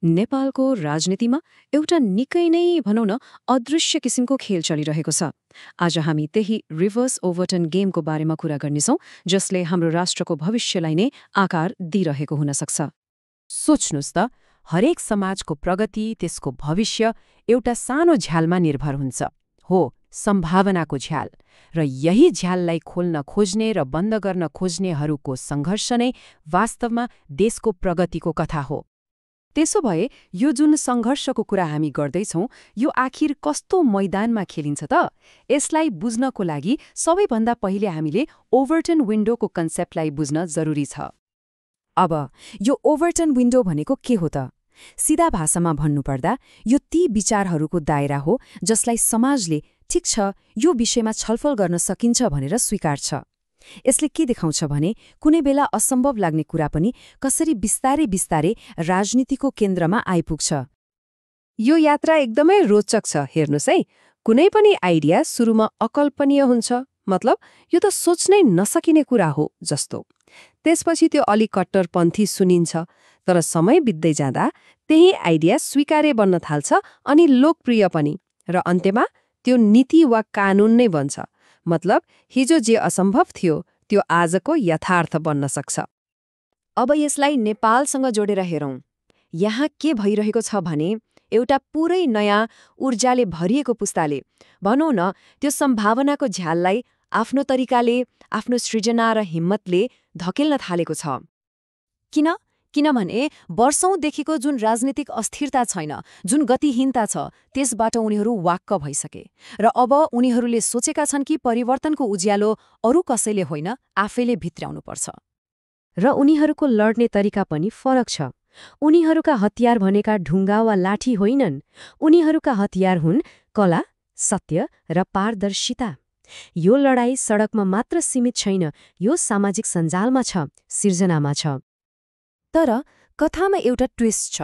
नेपालको राजनीतिमा एउटा निकै नै भनौँ न अदृश्य किसिमको खेल चलिरहेको छ। आज हामी त्यही रिभर्स ओभरटन गेमको बारेमा कुरा गर्नेछौँ, जसले हाम्रो राष्ट्रको भविष्यलाई नै आकार दिइरहेको हुन सक्छ। सोच्नुस् त, हरेक समाजको प्रगति, त्यसको भविष्य एउटा सानो झ्यालमा निर्भर हुन्छ। हो, सम्भावनाको झ्याल। र यही झ्याललाई खोल्न खोज्ने र बन्द गर्न खोज्नेहरूको सङ्घर्ष नै वास्तवमा देशको प्रगतिको कथा हो। त्यसो भए यो जुन सङ्घर्षको कुरा हामी गर्दैछौँ, यो आखिर कस्तो मैदानमा खेलिन्छ त? यसलाई बुझ्नको लागि सबैभन्दा पहिले हामीले ओभरटन विन्डोको कन्सेप्टलाई बुझ्न जरुरी छ। अब यो ओभरटन विन्डो भनेको के हो त? सिधा भाषामा भन्नुपर्दा यो ती विचारहरूको दायरा हो जसलाई समाजले ठिक छ, यो विषयमा छलफल गर्न सकिन्छ भनेर स्वीकार्छ। यसले के देखाउँछ भने कुनै बेला असम्भव लाग्ने कुरा पनि कसरी बिस्तारै बिस्तारै राजनीतिको केन्द्रमा आइपुग्छ। यो यात्रा एकदमै रोचक छ। हेर्नुस् है, कुनै पनि आइडिया सुरुमा अकल्पनीय हुन्छ, मतलब यो त सोच्नै नसकिने कुरा हो जस्तो। त्यसपछि त्यो अलि कट्टरपन्थी सुनिन्छ, तर समय बित्दै जाँदा त्यही आइडिया स्वीकार्य बन्न थाल्छ अनि लोकप्रिय पनि, र अन्त्यमा त्यो नीति वा कानून नै बन्छ। मतलब हिजो जे असम्भव थियो त्यो आजको यथार्थ बन्न सक्छ। अब यसलाई नेपालसँग जोडेर हेरौँ। यहाँ के भइरहेको छ भने एउटा पुरै नयाँ ऊर्जाले भरिएको पुस्ताले, भनौँ न, त्यो सम्भावनाको झ्याललाई आफ्नो तरिकाले, आफ्नो सृजना र हिम्मतले धकेल्न थालेको छ। किनभने वर्षौंदेखिको जुन राजनीतिक अस्थिरता छैन, जुन गतिहीनता छ, त्यसबाट उनीहरू वाक्क भइसके। र अब उनीहरूले सोचेका छन् कि परिवर्तनको उज्यालो अरू कसैले होइन, आफैले भित्र्याउनुपर्छ। र उनीहरूको लड्ने तरिका पनि फरक छ। उनीहरूका हतियार भनेका ढुङ्गा वा लाठी होइनन्। उनीहरूका हतियार हुन् कला, सत्य र पारदर्शिता। यो लडाईँ सडकमा मात्र सीमित छैन, यो सामाजिक सञ्जालमा छ, सिर्जनामा छ। तर कथामा एउटा ट्विस्ट छ।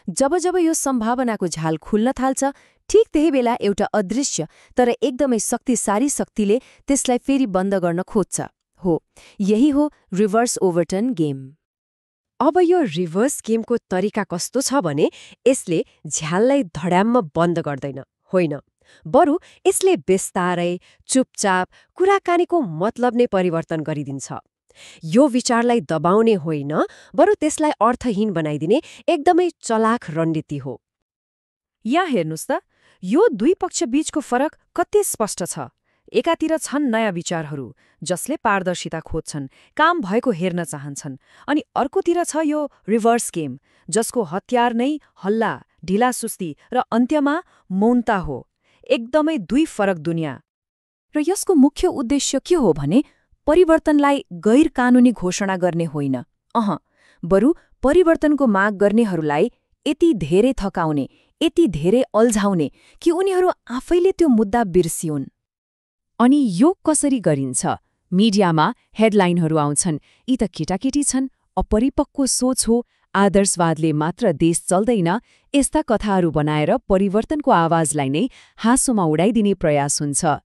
जब यो सम्भावनाको झ्याल खुल्न थाल्छ, ठिक त्यही बेला एउटा अदृश्य तर एकदमै शक्तिशाली शक्तिले त्यसलाई फेरि बन्द गर्न खोज्छ। हो, यही हो रिभर्स ओभरटन गेम। अब यो रिभर्स गेमको तरिका कस्तो छ भने यसले झ्याललाई धड्याम्म बन्द गर्दैन, होइन, बरु यसले बिस्तारै चुपचाप कुराकानीको मतलब नै परिवर्तन गरिदिन्छ। यो विचारलाई दबाउने होइन, बरु त्यसलाई अर्थहीन बनाइदिने एकदमै चलाख रणनीति हो। यहाँ हेर्नुस् त, यो दुई पक्ष बीचको फरक कति स्पष्ट छ। एकातिर छन् नयाँ विचारहरू जसले पारदर्शिता खोज्छन्, काम भएको हेर्न चाहन्छन्, अनि अर्कोतिर छ यो रिभर्स गेम जसको हतियार नै हल्ला, ढिलासुस्ती र अन्त्यमा मौनता हो। एकदमै दुई फरक दुनियाँ। र यसको मुख्य उद्देश्य के हो भने परिवर्तनलाई गैर कानूनी घोषणा गर्ने होइन, बरु परिवर्तनको माग गर्नेहरूलाई यति धेरै थकाउने, यति धेरै अल्झाउने कि उनीहरू आफैले त्यो मुद्दा बिर्सिउन्। अनि यो कसरी गरिन्छ? मिडियामा हेडलाइनहरू आउँछन्, यी त केटाकेटी छन्, अपरिपक्व सोच हो, आदर्शवादले मात्र देश चल्दैन। यस्ता कथाहरू बनाएर परिवर्तनको आवाजलाई नै हाँसोमा उडाइदिने प्रयास हुन्छ।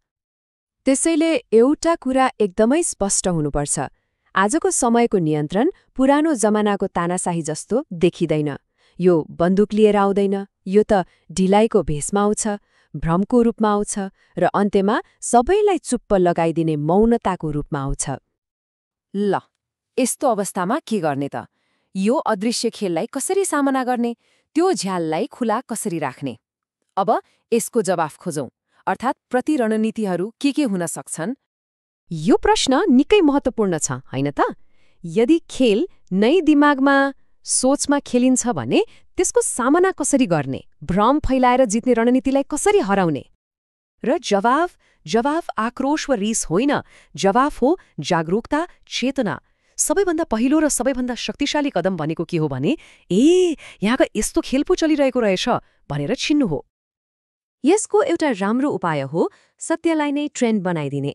त्यसैले एउटा कुरा एकदमै स्पष्ट हुनुपर्छ। आजको समयको नियन्त्रण पुरानो जमानाको तानाशाही जस्तो देखिँदैन। यो बन्दुक लिएर आउँदैन, यो त ढिलाइको भेषमा आउँछ, भ्रमको रूपमा आउँछ, र अन्त्यमा सबैलाई चुप्प लगाइदिने मौनताको रूपमा आउँछ। ल, यस्तो अवस्थामा के गर्ने त? यो अदृश्य खेललाई कसरी सामना गर्ने? त्यो झ्याललाई खुला कसरी राख्ने? अब यसको जवाफ खोजौं, अर्थात् प्रतिरणनीतिहरू के हुन सक्छन्? यो प्रश्न निकै महत्त्वपूर्ण छ, होइन त? यदि खेल नै दिमागमा, सोचमा खेलिन्छ भने त्यसको सामना कसरी गर्ने? भ्रम फैलाएर जित्ने रणनीतिलाई कसरी हराउने? र जवाफ आक्रोश वा रिस होइन, जवाफ हो जागरूकता, चेतना। सबैभन्दा पहिलो र सबैभन्दा शक्तिशाली कदम भनेको के हो भने यहाँका यस्तो खेल पो चलिरहेको रहेछ भनेर छिन्नु हो। यसको एउटा राम्रो उपाय हो सत्यलाई नै ट्रेन्ड बनाइदिने।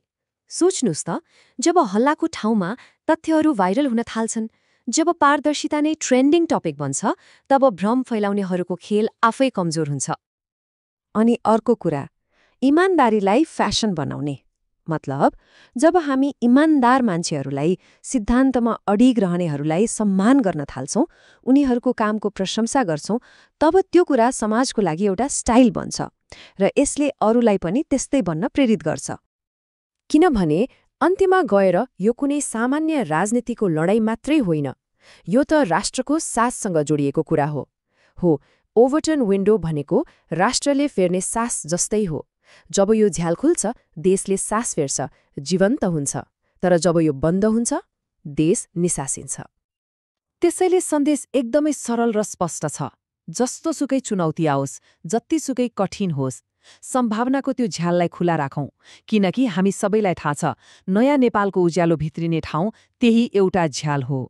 सोच्नुस् त, जब हल्लाको ठाउँमा तथ्यहरू भाइरल हुन थाल्छन्, जब पारदर्शिता नै ट्रेन्डिङ टपिक बन्छ, तब भ्रम फैलाउनेहरूको खेल आफै कमजोर हुन्छ। अनि अर्को कुरा, इमानदारीलाई फ्यासन बनाउने। मतलब जब हामी इमान्दार मान्छेहरूलाई, सिद्धान्तमा अडिग रहनेहरूलाई सम्मान गर्न थाल्छौं, उनीहरूको कामको प्रशंसा गर्छौं, तब त्यो कुरा समाजको लागि एउटा स्टाइल बन्छ र यसले अरूलाई पनि त्यस्तै बन्न प्रेरित गर्छ। किनभने अन्त्यमा गएर यो कुनै सामान्य राजनीतिको लडाईँ मात्रै होइन, यो त राष्ट्रको साससँग जोडिएको कुरा हो। ओभरटन विन्डो भनेको राष्ट्रले फेर्ने सास जस्तै हो। जब यो झ्याल खुल्छ, देशले सास फेर्छ, जीवन्त हुन्छ। तर जब यो बन्द हुन्छ, देश निसासिन्छ। त्यसैले सन्देश एकदमै सरल र स्पष्ट छ। जस्तोसुकै चुनौती आओस्, जतिसुकै कठिन होस्, सम्भावनाको त्यो झ्याललाई खुला राखौं, किनकि हामी सबैलाई थाहा छ, नयाँ नेपालको उज्यालो भित्रिने ठाउँ त्यही एउटा झ्याल हो।